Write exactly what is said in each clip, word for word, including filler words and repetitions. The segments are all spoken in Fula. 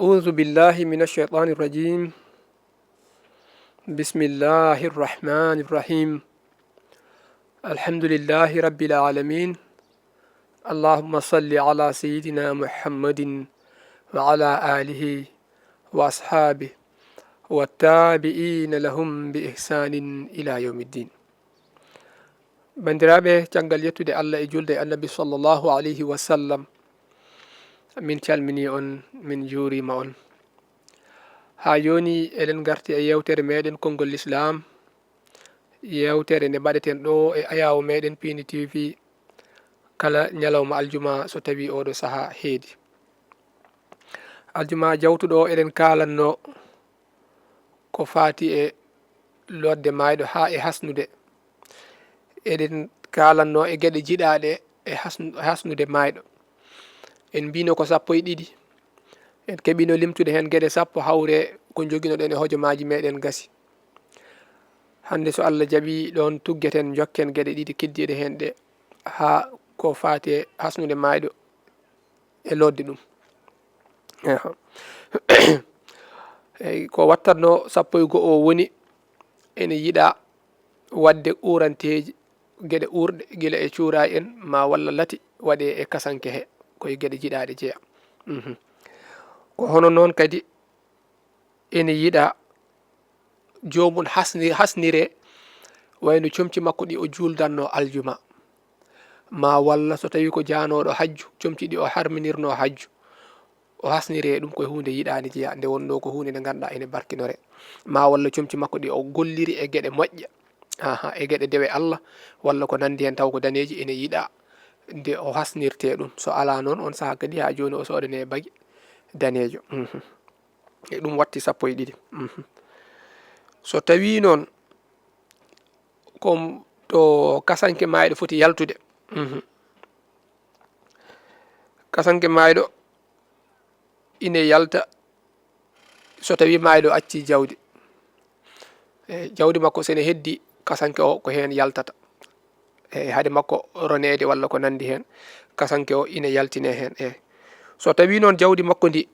أعوذ بالله من الشيطان الرجيم. بسم الله الرحمن الرحيم. الحمد لله رب العالمين. اللهم صل على سيدنا محمد وعلى آله وأصحابه والتابعين لهم بإحسان إلى يوم الدين. Banndiraaɓe, caggal yettude Allah e julde e Annabi sallallahu alayhi wa sallam, min calminii on, min njuuriima on. Haa jooni eɗen ngarti e yeewtere meɗen Konngol Lislaam, yeewtere nde mbaɗeten ɗo e ayaawo meɗen Piindi T V kala ñalawma aljuma so tawii oɗo sahaa heedi. Aljuma jawtuɗo eɗen kaalanno ko faati e lootde maayɗo haa e hasnude. Eɗen kaalanno e geɗe jiɗaaɗe e hasn-, hasnude maayɗo. En mbiino ko sappo e ɗiɗi. En keɓino limtude heen geɗe sappo hawre ko njoginoɗen e hojomaaji meɗen gasi. Hannde so Allah jaɓi ɗoon tuggeten njokken geɗe ɗiɗi keddiiɗe heen ɗe haa ko faati e hasnude maayɗo e lootde ɗum. Eho. Eyi, ko wattatno sappo e go'o o woni ene yiɗa waɗde uuranteeji, geɗe uurɗe, gila e cuuraay en, ma walla lati waɗe e kasanke he, ko e geɗe jiɗaaɗe jeya. Mhm. Ko hono noon kadi ene yiɗa joomum hasni-, hasnire wayno comci makko ɗi o juuldanno aljuma. Ma walla so tawi ko jaanooɗo hajju, comci ɗi o harminirno hajju. O hasnire ɗum ko huunde yiɗaande jeya, nde wonno ko huunde nde ngannduɗaa ene barkinore. Ma walla comci makko ɗi o golliri e geɗe moƴƴe. Aha, e geɗe dewe Allah, walla ko nanndi heen taw ko daneeji ene yiɗa nde o hasnirte ɗum. So alaa noon, on sahaa kadi haa jooni o soodane bagi daneejo. Mhm. E ɗum watti sappo e ɗiɗi. Mhm. So tawii noon, ko to kasanke maayɗo foti yaltude. Mhm. Kasanke maayɗo ine yalta so tawii maayɗo acci jawdi. E, jawdi makko so ene heddi, kasanke o ko heen yaltata. E, hade makko roneede walla ko nanndi heen, kasanke o ine yaltine heen. E, so tawii noon jawdi makko ndi,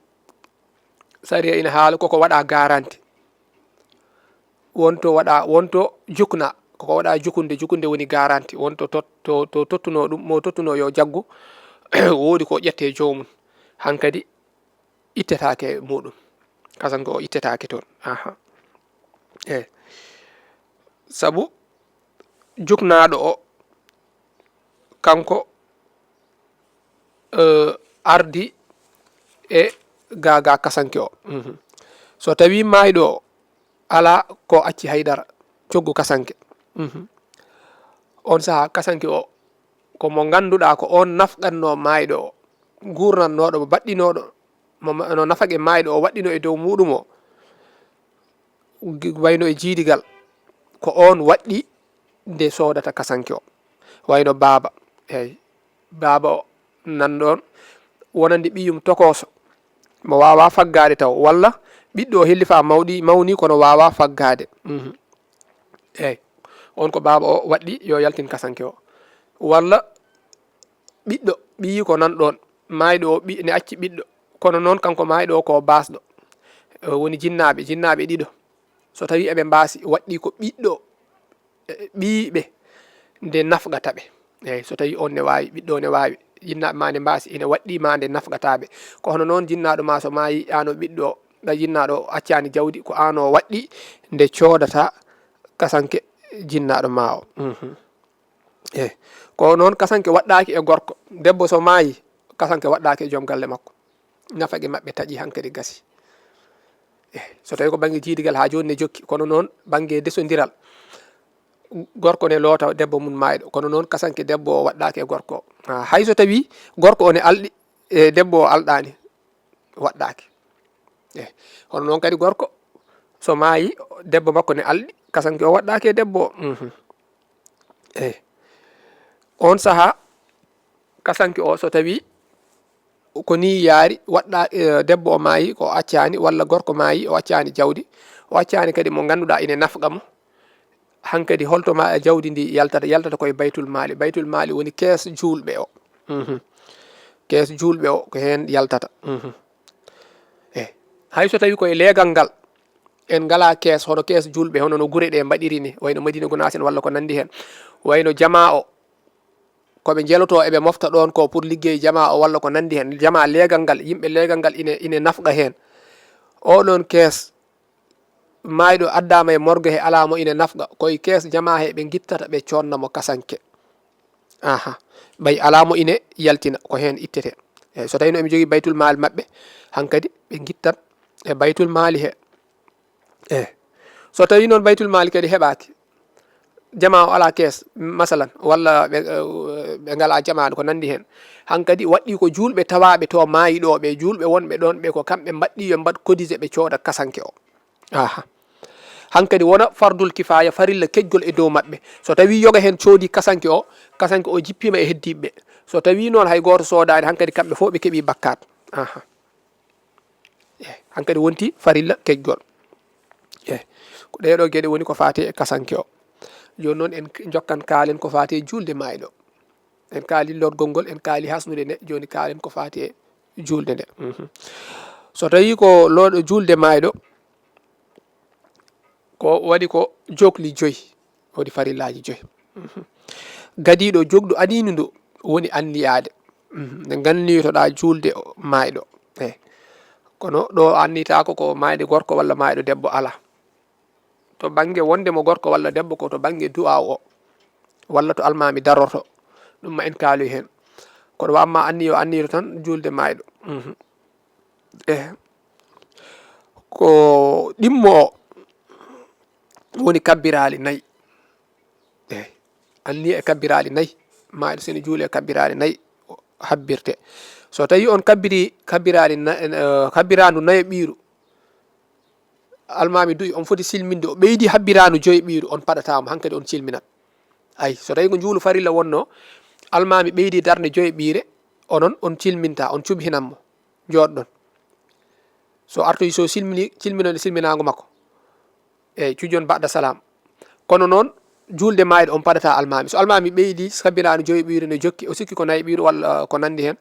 sariya ina haala koko waɗa garanti. Wonto waɗa, wonto jukna, koko waɗa jukunde, jukunde woni garanti. Wonto tot-, to, to tottuno ɗum, mo tottuno yo jaggu, woodi ko ƴette joomum. Hankadi ittetaake e muɗum. Kasanke o ittetaake toon. Aha. E. Sabu juknaaɗo o, kanko, eh, ardi e gaagaa kasanke o. Mhm. So tawii maayɗo o alaa ko acci haydara, coggu kasanke. Mhm. On sahaa kasanke o, ko mo ngannduɗaa ko oon nafqatno maayɗo o, guurnatnooɗo mo, baɗɗinooɗo mo, no nafaqe maayɗo o waɗɗino e dow muɗum o, gi-, wayno e jiidigal, ko oon waɗɗi nde soodata kasanke o. Wayno baaba, eey, baaba o nan ɗoon wonande ɓiyum tokooso, mo waawaa faggaade taw, walla ɓiɗɗo o hellifaa mawɗi, mawni kono waawaa faggaade. Mhm. Eey, oon ko baaba o waɗɗi yo yaltin kasanke o. Walla ɓiɗɗo, ɓiyiiko nan ɗoon, maayɗo o ɓi-, ne acci ɓiɗɗo, kono noon kanko maayɗo o ko baasɗo. O woni jinnaaɓe, jinnaaɓe ɗiɗo. So tawii eɓe mbaasi, waɗɗii ko ɓiɗɗo, e, ɓiyiiɓe nde nafqata ɓe. Eey, so tawii oon ne waawi, ɓiɗɗo o ne waawi, jinnaaɓe ma ne mbaasi, ene waɗɗii ma nde nafqata ɓe. Ko hono noon jinnaaɗo ma so maayi, aan o ɓiɗɗo o, ɗa jinnaaɗo o accaani jawdi, ko aan o waɗɗi nde coodata kasanke jinnaaɗo ma o. Mhm. Eey, ko noon kasanke waɗɗaaki e gorko. Debbo so maayi, kasanke waɗɗaaki e joom galle makko. Nafaqe maɓɓe taƴi hankadi gasi. Eey, so tawii ko bannge jiidigal haa jooni ne jokki, kono noon bannge desondiral, gorko ne loota debbo mum maayɗo. Kono noon kasanke debbo o waɗɗaaki e gorko o. Ah, hay so tawii gorko o ne alɗi, e debbo o alɗaani, waɗɗaaki. Eey, hono noon kadi gorko, so maayi, debbo makko ne alɗi, kasanke o waɗɗaaki e debbo o. Mhm. Eey. Oon sahaa, kasanke o so tawii ko nii yaari, waɗɗa-, eh, debbo o maayi, ko o accaani, walla gorko maayi, o accaani jawdi, o accaani kadi mo ngannduɗaa ine nafqa mo, hankadi holto ma jawdi ndi yaltata? Yaltata koye baytul maali. Baytul maali woni kees juulɓe o. Mhm. Kees juulɓe o ko heen yaltata. Mhm. Eey. Hay so tawi koye leegal ngal en ngalaa kees, hono kees juulɓe, hono no gure ɗe mbaɗiri ni, wayno Madina Gunaas en walla ko nanndi heen, wayno jamaa o, ko ɓe njelotoo eɓe mofta ɗoon ko pour liggey jamaa o walla ko nanndi heen, jamaa leegal ngal, yimɓe leegal ngal ine, ine nafqa heen. Oɗon kees, maayɗo addaama e morgue he, alaa mo ine nafqa, koye kees jamaa he ɓe ngittata, ɓe coonna mo kasanke. Aha. Ɓay alaa mo ine yaltina, ko heen ittete. Eey, so tawii no eɓe njogii baytul maal maɓɓe, hankadi ɓe ngittan e baytul maali he. Eey. So tawii noon baytul maali kadi heɓaaki, jamaa o alaa kees, masalan, walla ɓe, eh, ɓe ngalaa jamaa ko nanndi heen, hankadi waɗɗii ko juulɓe tawaaɓe to maayi ɗo, ɓe juulɓe wonɓe ɗoon ɓe, ko kamɓe mbaɗɗii yo mbaɗ cotiser ɓe cooda kasanke o. Aha. Hankadi wona fardul kifaaya, farilla keƴgol e dow maɓɓe. So tawii yoga heen coodi kasanke o, kasanke o jippiima e heddiiɓe ɓe. So tawii noon hay gooto soodaani, hankadi kamɓe fof ɓe keɓii bakkaat. Aha. Eh, hankadi wonti farilla keƴgol. Eh, ko ɗee ɗoo geɗe woni ko faati e kasanke o. Jooni noon en njokkan kaalen ko faati e juulde maayɗo. En kaali lorgol ngol, en kaali hasnude nde, jooni kaalen ko faati e juulde nde. Mhm. So tawii ko looɗo juulde maayɗo, ko waɗi ko jokli joyi, waɗi farillaaji joyi. Mhm. Gadiiɗo jogɗo aniinu ndu woni anniyaade. Mhm. Nde nganniyotoɗaa juulde o-, maayɗo. Eh. Kono ɗo anniytaako ko maayde gorko walla maayɗo debbo, alaa. To bannge wonde mo gorko walla debbo, ko to bannge du'aaw o, walla to almaami darorto, ɗum ma en kaaloy heen. Kono wa amma anniyo, anniyo tan juulde maayɗo. Mhm. Eh. Ko ɗimmo o woni kabbiraali nayi. Eh. Anniya e kabbiraali nayi. Maayɗo sene juule e kabbiraali nayi habbirte. So tawii on kabbiri kabbiraali na-, eh, kabbiraandu nayo ɓiiru, almaami du'i, on foti silminde, o ɓeydi habbiraandu joyi ɓiiru, on paɗataa mo, hankadi on cilminat. Ay, so tawii ko njuulu farilla wonno, almaami ɓeydi darnde joyi ɓiire, onon on cilminta, on cubhinan mo, jooɗɗon. So artoyi, so silmini, cilminon e silminaango makko. Eey, cujon ba'da salaam. Kono noon, juulde maayɗo on paɗataa almaami. So almaami ɓeydi kabbiraandu joyi ɓiiru ne jokki, o sikki ko nayi ɓiiru walla ko nanndi heen,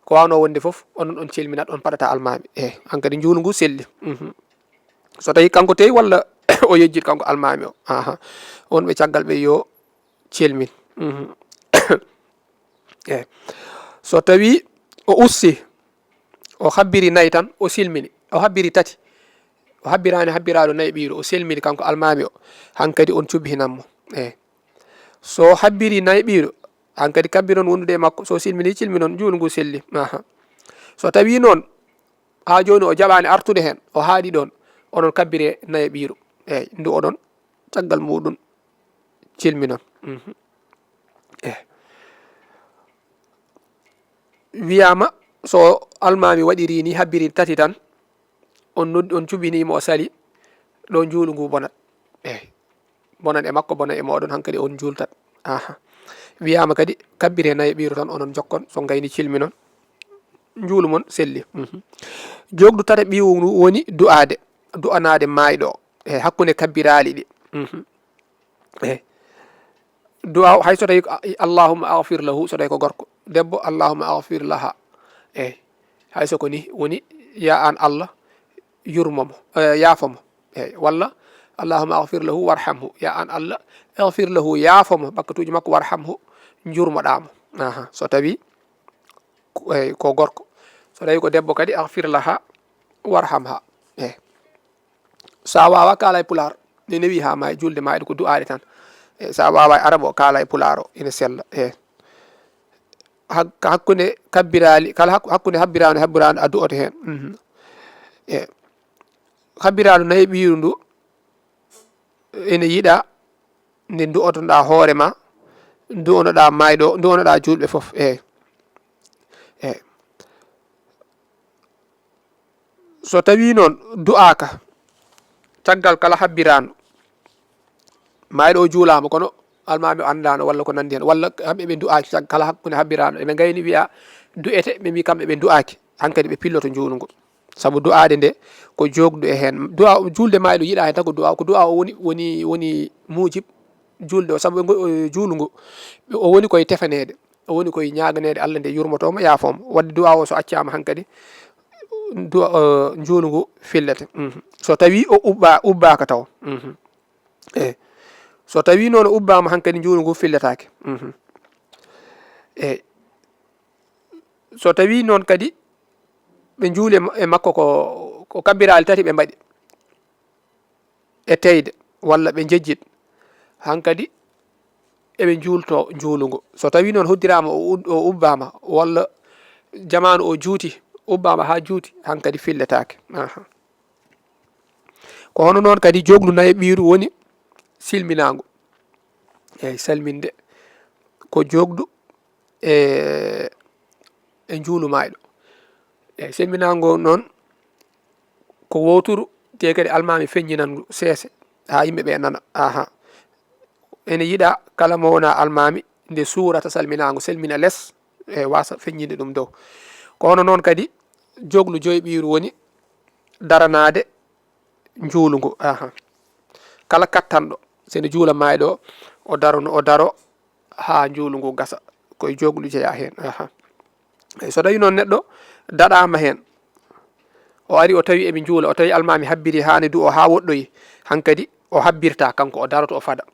ko waawnoo wonde fof, onon on celminat, on paɗataa almaami. Eey, hankadi njuulu ngu selli. Mhm. So tawii kanko teyi walla o yejjit kanko almaami o. Aha. On ɓe caggal ɓe yo celmin. Mhm. Eey. So tawii o usti, o habbiri nayi tan, o silmini. O habbiri tati. O habbiraani habbiraaɗo nayi ɓiiru, o selmini kanko almaami o. Hankadi on cubhinan mo. Eey. So habbiri nayi ɓiiru, hankadi kabbiron wondude e makko. So silmini, cilminon, njuulu ngu selli. Aha. So tawii noon, haa jooni o jaɓaani artude heen, o haaɗi ɗoon, onon kabbire nayi ɓiiru. Eey, ndu oɗon caggal muuɗum cilminon. Mhm. Eey. Wiyaama, so almaami waɗiri ni, habbiri tati tan, on noddi, on cubinii mo, o sali, ɗo njuulu ngu bonat. Eey. Bonan e makko, bonan e mooɗon, hankadi on njuultat. Aha. Wiyaama kadi, kabbire nayi ɓiiru tan, onon njokkon, so ngayni cilminon. Njuulu mon selli. Mhm. Jookdu tata ɓiiwu ngu woni du'aade, du'anaade maayɗo o. E hakkunde kabbiraali ɗi. Mhm. E du'a o, hay so tawi ko a-, Allahumma aghfir lahu, so tawi ko gorko. Debbo, Allahumma aghfir laha. E hay so ko ni woni, ya an Allah, yurmo mo, e, yaafo mo. E walla, Allahumma aghfir lahu warhamhu. Ya an Allah, aghfir lahu, yaafo mo, bakkatuuji makko, warhamhu, njurmoɗaa mo. Aha, so tawi ko, e, ko gorko. So tawi ko debbo kadi, aghfir laha, warhamha. E. So a waawaa, kaala e pulaar. Ne newi haa maayi, juulde maayɗo ko du'aade tan. E, so a waawaa e arab o, kaala e pulaar o, ina sella. E. Hak-, hakkunde kabbiraali, kala hak-, hakkunde habbiraandu e habbiraandu a du'oto heen. Mhm. E. Habbiraandu nayi ɓiiru ndu ene yiɗaa nde du'otoɗaa hoore ma, du'onoɗaa maayɗo, du'onoɗaa juulɓe fof. E. E. So tawii noon du'aaka caggal kala habbiraandu, maayɗo o juulaama, kono almaami o anndaano walla ko nanndi heen, walla kamɓe ɓe du'aaki cag-, kala hakkunde habbiraandu, ene ngayni wiya du'ete, ɓe mbii kamɓe ɓe du'aaki, hankadi ɓe pilloto njuulu ngu. Sabu du'aade nde ko jookdu e heen. Du'a, juulde maayɗo yiɗaa heen tan ko du'a, ko du'a o woni, woni, woni muujib juulde o, sabu ngo-, juulu ngu, o woni koye tefaneede. O woni koye ñaaganeede Allah nde yurmotoo mo, yaafoo mo. Waɗde du'a o so accaama hankadi, du, eh, njuulu ngu fillete. Mhm. So tawii o ubba-, ubbaaka taw. Mhm. Eh. So tawii noon o ubbaama, hankadi njuulu ngu filletaake. Mhm. Eh. So tawii noon kadi ɓe njuuli e ma-, e makko ko, ko kabbiraali tati ɓe mbaɗi, e teyde, walla ɓe njejjit, hankadi eɓe njuulto njuulu ngu. So tawii noon hoddiraama o ud-, o ubbaama, walla jamaanu o juuti, ubbaama haa juuti, hankadi filletaake. Aha. Ko hono noon kadi jooklu nayaɓiiru woni silminaangu. Eey, salminde ko jookdu e, e njuulu maayɗo. Eey, silminaangu noon ko wooturu, te kadi almaami feññinan ngu seese haa yimɓe ɓe nana. Aha. Ene yiɗaa kala mo wonaa almaami nde suurata salminaangu, selmina les, e waasa feññinde ɗum dow. Ko hono noon kadi jooklu joyɓiiru woni daranaade njuulu ngu. Aha. Kala kattanɗo, so ene juula maayɗo o, o darono, o daro haa njuulu ngu gasa. Ko e jooklu jeyaa heen. Aha. Eey, so tawii noon neɗɗo daɗaama heen, o ari o tawi eɓe njuula, o tawi almaami habbiri haa ne du'oo haa woɗɗoyi, hankadi o habbirta, kanko o daroto o fada.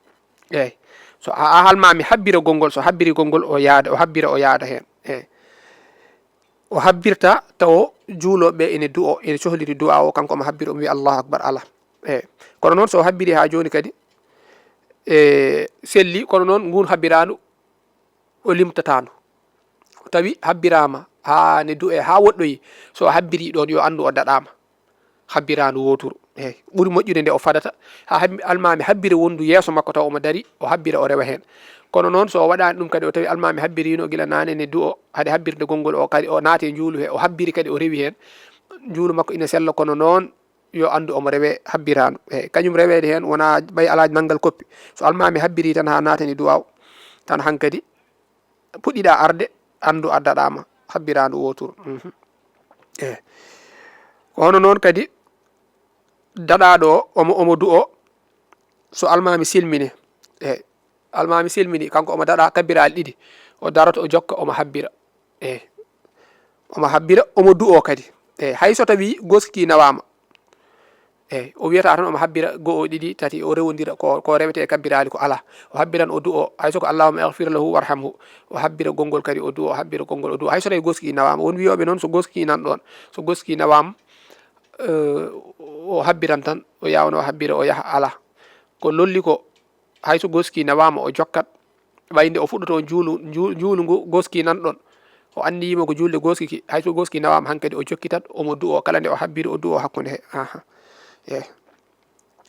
Eey. So a, a almaami habbira gonngol, so habbiri gonngol o yaada, o habbira o yaada heen. Eey. O habbirta tawo juulooɓe ɓe ene du'oo, ene cohliri du'a o, kanko omo habbira, omo wiya Allahu Akbar, alaa. Eey. Kono noon so o habbiri haa jooni kadi, e, selli, kono noon nguun habbiraandu o limtataandu. O tawi habbiraama haa ne du'ee haa woɗɗoyi, so o habbiri ɗoon yo anndu o daɗaama. Habbiraandu wooturu. Eey, ɓuri moƴƴude nde o fadata, haa hab-, almaami habbira wondu yeeso makko taw omo darii, o habbira o rewa heen. Kono noon so o waɗaani ɗum kadi, o tawi almaami habbiriino gila naane ne du'oo, hade habbirde gonngol o kadi o naati e njuulu he, o habbiri kadi o rewi heen, njuulu makko ina sella, kono noon yo anndu omo rewee habbiraandu. Eey, kañum reweede heen wonaa ɓay alaa nanngal koppi. So almaami habbiri tan haa naatani du'aaw, tan hankadi puɗɗiɗaa arde, anndu a daɗaama, habbiraandu wooturu. Mhm. Eey. Ko hono noon kadi daɗaaɗo o, omo, omo du'oo, so almaami silmini. Eey. Almaami silmini, kanko omo daɗa kabbiraali ɗiɗi. O daroto, o jokka, omo habbira. Eey. Omo habbira, omo du'oo kadi. Eey, hay so tawii goski nawaama. Eey, o wiyata tan omo habbira go'o, ɗiɗi, tati, o rewondira ko, ko rewetee e kabbiraali ko alaa. O habbiran, o du'oo, hay so ko Allahumma ighfir lahu warhamhu. O habbira gonngol kadi, o du'oo, o habbira gonngol, o du'oo. Hay so tawii goski nawaama. Won wiyooɓe noon so goski nan ɗoon, so goski nawaama, eh, o habbiran tan, o yaawno o habbira, o yaha, alaa. Ko lolli ko, hay so goski nawaama, o jokkat. Ɓay nde o fuɗɗotoo njuulu, nju-, njuulu ngu goski nan ɗoon, o anniyiima ko juulde goski ki, hay so goski nawaama hankadi o jokkitat, omo du'oo kala nde o habbiri, o du'oo hakkunde he. Aha. Eey.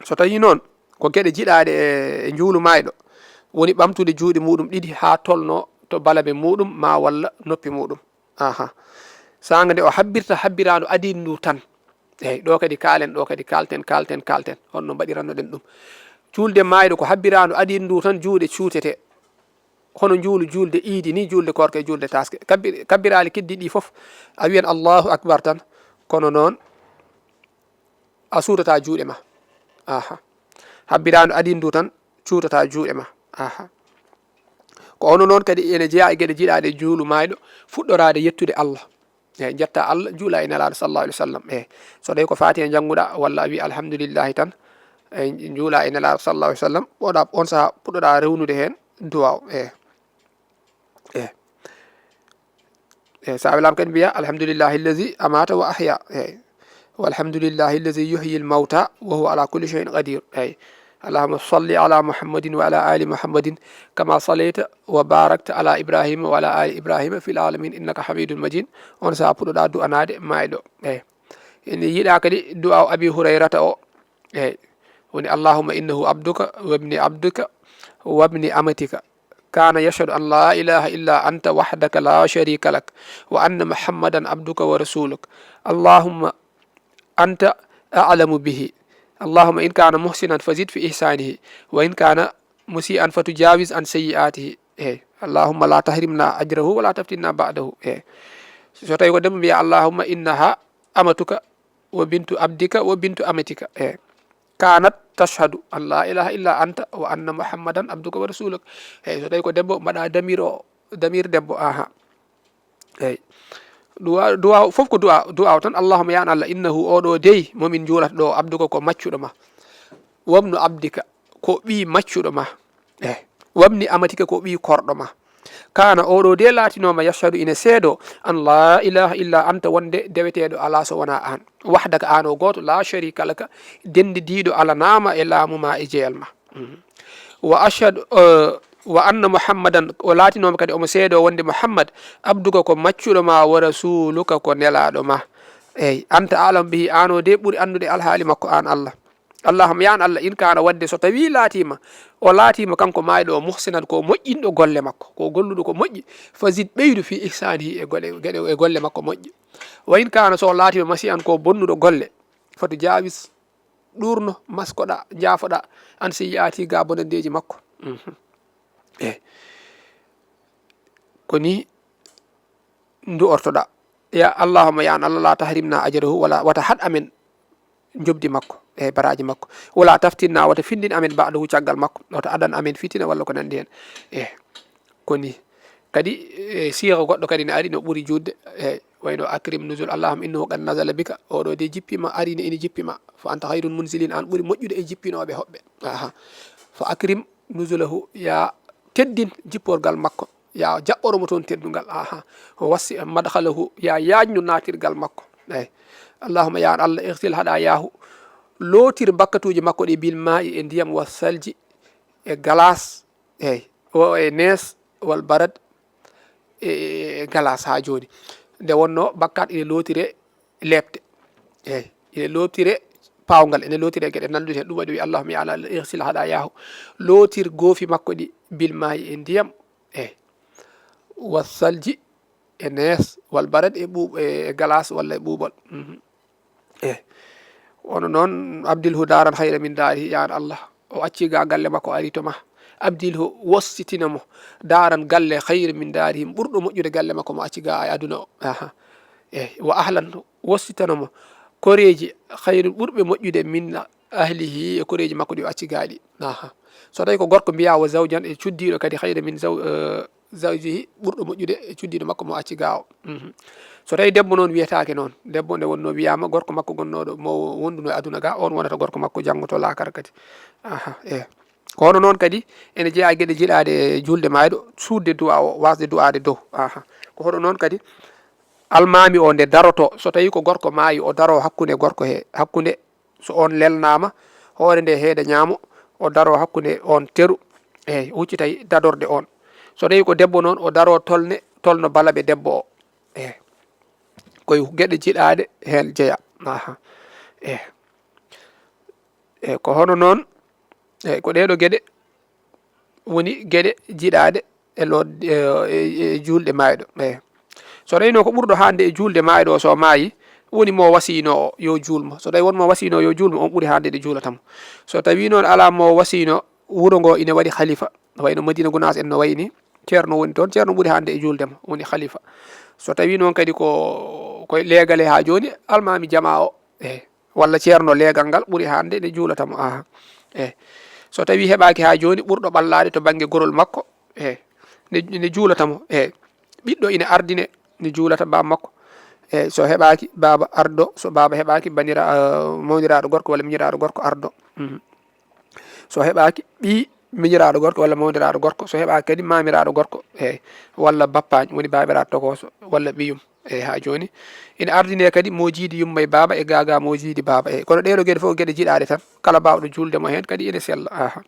So tawii noon ko geɗe jiɗaaɗe e, e njuulu maayɗo, woni ɓamtude juuɗe muuɗum ɗiɗi haa tolnoo to balabe muuɗum maa walla noppi muuɗum. Aha. Saanga nde o habbirta habbiraandu adiindu tan. Eey, ɗo kadi kaalen, ɗo kadi kaalten, kaalten, kaalten. Honno mbaɗirannoɗen ɗum? Juulde maayɗo ko habbiraandu adiindu tan, juuɗe cuutete. Hono njuulu juulde iidi ni, juulde koorka e juulde taaske. Kabbi-, kabbiraali keddi ɗi fof, a wiyan Allahu Akbar tan, kono noon a suutata juuɗe ma. Aha. Habbiraandu adiindu tan, cuutata juuɗe ma. Aha. Ko hono noon kadi ene jeyaa e geɗe jiɗaaɗe juulu maayɗo, fuɗɗoraade yettude Allah. Eey, njetta Allah, njuula e Nelaaɗo sallallahu alaihi wasallam. Eey, so tawi ko Faatiha njannguɗaa, walla a wi alhamdulillahi tan, eey, njuula e Nelaaɗo sallallahu alaihi wasallam, ɓoɗa, on saha puɗɗoɗaa rewnude heen duwaaw. Eey. Eey. Eey, so a welaama kadi mbiya, "Alhamdulillahi allazi amata wa ahya." Eey. "Walhamdulillahi allazi yuhyi al-mawta wa huwa ala kulli shay'in qadir." Eey. "Allahumma salli ala Muhammadin wa ala ali Muhammadin kama sallaita wa barakta ala Ibrahima wa ala ali Ibrahima fil alamin innaka hamidun majid." On saha puɗɗoɗaa du'anaade maayɗo. Eey. Ene yiɗaa kadi du'a Abi Hurayrata o. Eey. Woni, "Allahumma innahu abduka wa ibni abdika wa ibni amatika. Kana yashhadu an la ilaha illa anta wahdaka la sharika lak, wa anna Muhammadan abduka wa rasuluk. Allahumma anta a'lamu bihi. Allahumma in kana muhsinan fazid fi ihsanihi, wa in kana musi'an fatujawiz an sayyi'atihi." Eey. "Allahumma la tahrimna ajrahu wa la taftinna ba'dahu." Eey. So tawi ko debbo, mbiya, "Allahumma innaha amatuka wa bintu abdika wa bintu amatika." Eey. "Kanat tashhadu an la ilaha illa anta wa anna Muhammadan abduka wa rasuluk." Eey, so tawi ko debbo, mbaɗa damir o, damir debbo, aha. Eey. Du'a, du'a fof ko du'a, du'a o tan. Allahumma, ya an Allah, innahu, oɗo dey momin juulata ɗo, abduka, ko maccuɗo ma, wabnu abdika, ko ɓi maccuɗo ma, eh, wabni amatika, ko ɓi korɗo ma. Kana, oɗo de laatinoma, yashhadu, ina seedo, an la ilaha illa anta, wonde deweteɗo ala so wona an, wahdaka, an o goto, la sharika laka, dendidiɗo alanama e laamu ma e jeyal ma. Mhm. Wa ashhadu, eh, wa anna Muhammadan, o laatinoma kadi omo seedo wonde Muhammad, abduka, ko maccuɗo ma, wa rasuluka, ko nelaɗo ma. Eyyi, anta alam bihi, an o de ɓuri andude alhaali makko, an Allah. Allahumma, ya an Allah, in kana, wadde so tawi laatima, o laatima kanko maayɗo o, muhsinan, ko moƴƴinɗo golle makko, ko golluɗo ko moƴƴi, fazid, ɓeydu, fi ihsanihi, e goɗe, geɗe, e golle makko moƴƴe. Wa in kana, so laatima, masi'an, ko bonnuɗo golle, fatu jawis, ɗurno, maskoɗa, jaafoɗa, an seyyi'ati, ga bonandeji makko. Mhm. Eh. Ko ni du'ortoɗa. Ya Allahumma, ya an Allah, la tahrimna ajrahu, wala, wata haɗ amen njobdi makko, e baraji makko. Wala taftinna, wata findin amen ba'dahu, caggal makko. Wata adan amen fitina walla ko nandi hen. Eh, ko ni. Kadi, eh, siira goɗɗo kadi ne ari no ɓuri juutde. Eh, wayno akrim nuzul, Allahumma innahu qad nazala bika. Oɗo de jippima, ari ne ene jippima. Fa anta khayrul munzilin, an ɓuri moƴƴude e jippinoɓe hoɓɓe. Aha. Fa akrim nuzulahu, ya teddin jipporgal makko, ya jaɓɓoro mo toon teddungal. Aha. Wassi madkhalahu, ya yaajnu naatirgal makko. Eyyi. Allahumma, ya an Allah, ighsil khatayahu, lootir bakkatuuji makko ɗi, bil ma'i, e ndiyam, wa salji, e glace, eyyi, o e nees, wal barad, e, e, e glace ha joni. Nde wonno bakkat ine lootire leepte. Eyyi, ine lootire pawgal, ene lootire geɗe nandude hen. Ɗum waɗi o wi, Allahumma ya Allah, ighsil khatayahu, lootir goofi makko ɗi, bil ma'i, e ndiyam, eyyi, wa salji, e nees, wal barad, e ɓuuɓ-, e, e glace walla e ɓuuɓol. Mhm. Eyyi. Kono noon, abdilhu daran khayran min darihi, ya an Allah. O acci ga galle makko, ari to ma. Abdilhu, wossitina mo, daran, galle, khayran min darihi, ɓurɗo moƴƴude galle makko mo acci ga e aduna o. Aha. Eyyi. Wa ahlan, wossitano mo koreeji, khayran, ɓurɓe moƴƴude, min ahlihi, e koreeji makko ɗi o acci ga ɗi. Aha. So tawi ko gorko, mbiya wa zawjan, e cuddiɗo kadi, khayran min zaw-, eh, zawjihi, ɓurɗo moƴƴude e cuddiɗo makko mo acci ga o. Mhm. So tawi debbo noon wiyetake noon, debbo nde wonno wiyama gorko makko gonnoɗo mo wonduno e aduna ga, on wonata gorko makko janngo to laakara kadi. Aha, eh. Ko hono noon kadi ene jeeya geɗe jiiɗaɗe e julde mayɗo, suudde du'a o, wasde du'ade dow. Aha. Ko hono noon kadi almami o nde daroto, so tawi ko gorko maayi, o daro hakkunde gorko he, hakkunde, so on lelnama, hoore nde heeda ñaamo, o daro hakkunde on teru, eyyi, huccitay dadorde on. So tawi ko debbo noon, o daro tolne, tolno balaɓe debbo o. Eyyi. Koye geɗe jiiɗaɗe hen jeeya. Aha. Eyyi. Eyyi, ko hono noon, eyyi, ko ɗeɗo geɗe woni geɗe jiiɗaɗe e lo-, e, e, e juulɗe mayɗo. Eyyi. So tawino ko ɓurɗo hande e juulde mayɗo o, so maayi, woni mo wasiyno o yo juulmo. So tawi won mo wasiyno yo juulmo, on ɓuri hande nde juulatamo. So tawi noon ala mo wasiyno, wuro ngo ine waɗi khalifa, wayno Madina Gunaas en no wayni, ceerno woni toon, ceerno ɓuri hande e juulde mo, woni khalifa. So tawi noon kadi ko, koye leegale ha joni, almami jama o, eyyi, walla ceerno leegal ngal ɓuri hande nde juulatamo. Aha. Eyyi. So tawi heɓaki ha joni ɓurɗo ɓallade to bangge gorol makko, eyyi, nde, nde juulatamo, eyyi, ɓiɗɗo ina ardine, nde juulata baba makko. Eyyi, so heɓaki, baba ardo, so baba heɓaki, banira-, eh, mawniraɗo gorko walla miñiraɗo gorko ardo. Mhm. So heɓaki, ɓi miñiraɗo gorko walla mawniraɗo gorko, so heɓaki kadi mamiraɗo gorko, eyyi, walla bappañ, woni babiraɗo tokoso, walla ɓiyum. Eyyi, ha joni ina ardine kadi mojidi yumma e baba e gaga mojidi baba. Eyyi, kono ɗeɗo geɗe fof ko geɗe jiiɗaɗe tan, kala bawɗo julde mo hen kadi ene sella. Aha.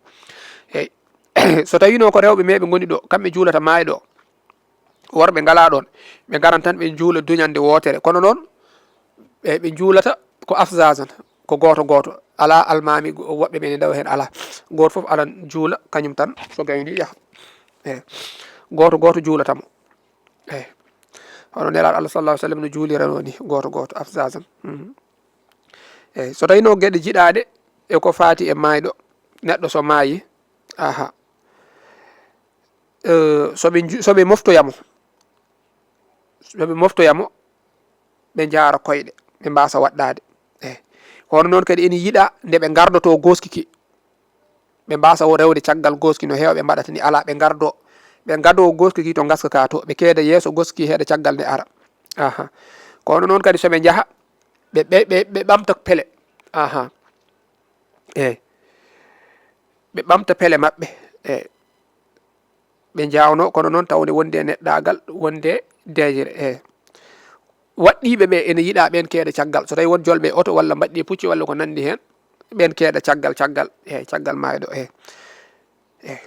Eyyi. So tawino ko rewɓe meɓe goni ɗo, kamɓe juulata mayɗo o, worɓe ngala ɗon, ɓe ngaran tan ɓe juula duñande wotere. Kono noon, ɓe, ɓe juulata ko afzaazan, ko gooto gooto. Ala almaami go-, woɓɓe men e ndaw heen ala. Gooto fof alan juula, kañum tan, so gayni yaha. Eyyi. Gooto gooto juulatamo. Eyyi. Hono Nelaaɗo Allah sallallahu alaihi wasallam no juulirano ni, gooto gooto, afzaazan. Mhm. Eyyi. So tawino geɗe jiiɗaɗe e ko faati e mayɗo, neɗɗo so maayi, aha. Eh, so ɓe nju-, so ɓe moftoyamo, so ɓe moftoyamo, ɓe njaara koyɗe, ɓe mbasa waɗɗade. Eyyi. Kono noon kadi ene yiiɗa nde ɓe ngardoto goski ki, ɓe mbasa o rewde caggal goski no heewɓe mbaɗata ni, ala, ɓe ngardo, ɓe ngado goski ki to ngaska ka to, ɓe keeda yeeso goski ki heeda caggal nde ara. Aha. Kono noon kadi so ɓe njaha, ɓe, ɓe, ɓe, ɓe ɓamta pele. Aha. Eyi. Ɓe ɓamta pele maɓɓe. Eyi. Ɓe njaawno, kono noon tawde wonde e neɗɗaagal, wonde deeƴre. Eyi. Waɗɗiiɓe ɓe ene yiɗa ɓeen keeɗa caggal. So tawi won jolɓe oto walla mbaɗɗi pucci walla ko nanndi heen, ɓeen keeɗa caggal, caggal, eyi, caggal maayɗo. Eyi. Eyi.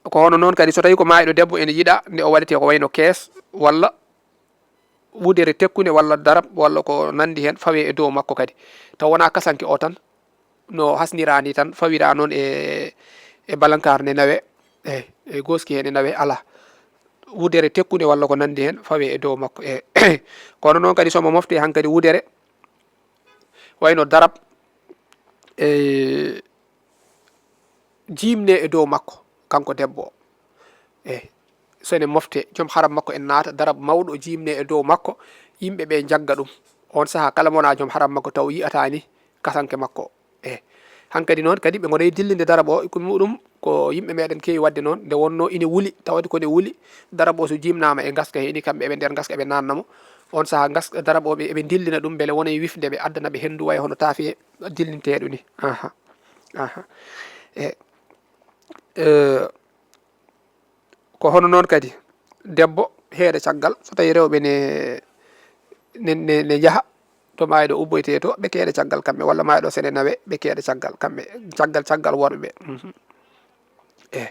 Ko hono noon kadi, so tawi ko maayɗo debbo ene yiɗa nde o waɗetee ko wayno kees walla wudere tekkunde walla darab walla ko nanndi heen, fawee e dow makko kadi. Taw wonaa kasanke o tan, no hasniraani tan, fawira noon e, e balankaar nde nawe, e, e gooski heen e nawe, alaa. Wudere tekkunde walla ko nanndi heen, fawee e dow makko. E, kono noon kadi, so mo mofte hankadi wudere, wayno darab, e, jiimne e dow makko, kanko debbo o. Eyi, so ene mofte, joom haram makko en naata, darab mawɗo jiimne e dow makko, yimɓe ɓe njagga ɗum. On sahaa, kala mo wonaa joom haram makko taw yi'ataani kasanke makko o. Eyi, hankadi noon kadi ɓe ngona e dillinde darab o, ko muɗum ko yimɓe meɗen keewi waɗde noon, nde wonnoo ine wuli, tawde ko ne wuli, darab o so jiimnaama e ngaska he, ene kamɓe eɓe nder ngaska, eɓe naatna mo. On sahaa ngaska, darab o ɓe, eɓe dillina ɗum mbele wona e wifde ɓe, addana ɓe henndu way hono taafiye dillinteeɗo ni. Aha. Aha. E, e, ko hono noon kadi, debbo heeɗa caggal, so tawi rewɓe ne, ne, ne, ne njaha to maayɗo ubboytee to, ɓe keeɗa caggal kamɓe, walla maayɗo so ene nawe, ɓe keeɗa caggal kamɓe, caggal, caggal worɓe ɓe. Mhm. E,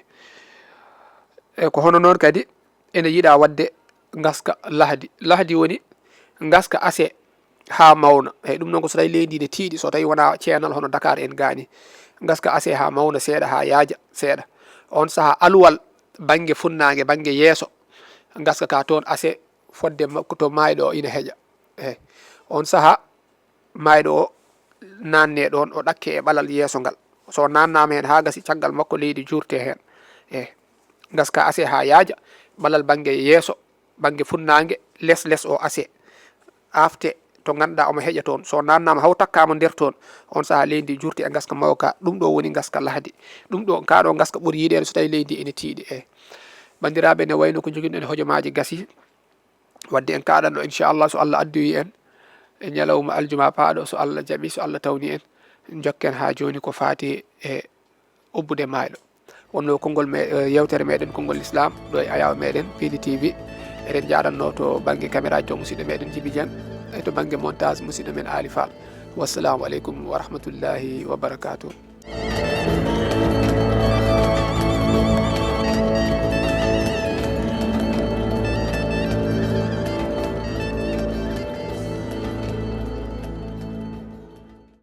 e, ko hono noon kadi, ene yiɗa waɗde ngaska lahdi. Lahdi woni ngaska ase haa mawna. Eyi, ɗum noon ko so tawi leydi ne tiiɗi, so tawi wonaa ceenal hono Dakar en gaani. Ngaska ase haa mawna seeɗa, haa yaaja seeɗa. On sahaa aluwal bannge funnaange, bannge yeeso, ngaska ka toon ase fodde makko to maayɗo o ina heƴa. Eyi, on sahaa maayɗo o naanne ɗoon, o ɗakke e ɓalal yeeso ngal. So naannaama heen haa gasi, caggal makko leydi juurte heen. Eyi, ngaska ase haa yaaja, ɓalal bannge yeeso, bannge funnaange, les les o ase, aafte to ngannduɗaa omo heƴa toon. So naannaama haw takkaama nder toon, on sahaa leydi juurte e ngaska mawka. Ɗum ɗo woni ngaska lahdi. Ɗum ɗo, kaa ɗo ngaska ɓuri yiɗeede so tawi leydi ene tiiɗi. Eyi, banndiraaɓe, ne wayno ko njoginɗen hojomaaji gasi. Wadde en kaaɗanno, inchallah, so Allah addoyi en e ñalawma aljuma paaɗo, so Allah jaɓi, so Allah tawni en, jokken haa jooni ko faati e ubbude maayɗo. Wonno konngol me, eh, yewtere meɗen, konngol Islam, ɗo e ayaw meɗen, P D T V. Eɗen jaaɗanno to bannge caméra to musidɗo meɗen Jibi Dieng, e to bannge montage musidɗo men Ali Fall. Wassalamu aleykum wa rahmatullahi wa barakatuh.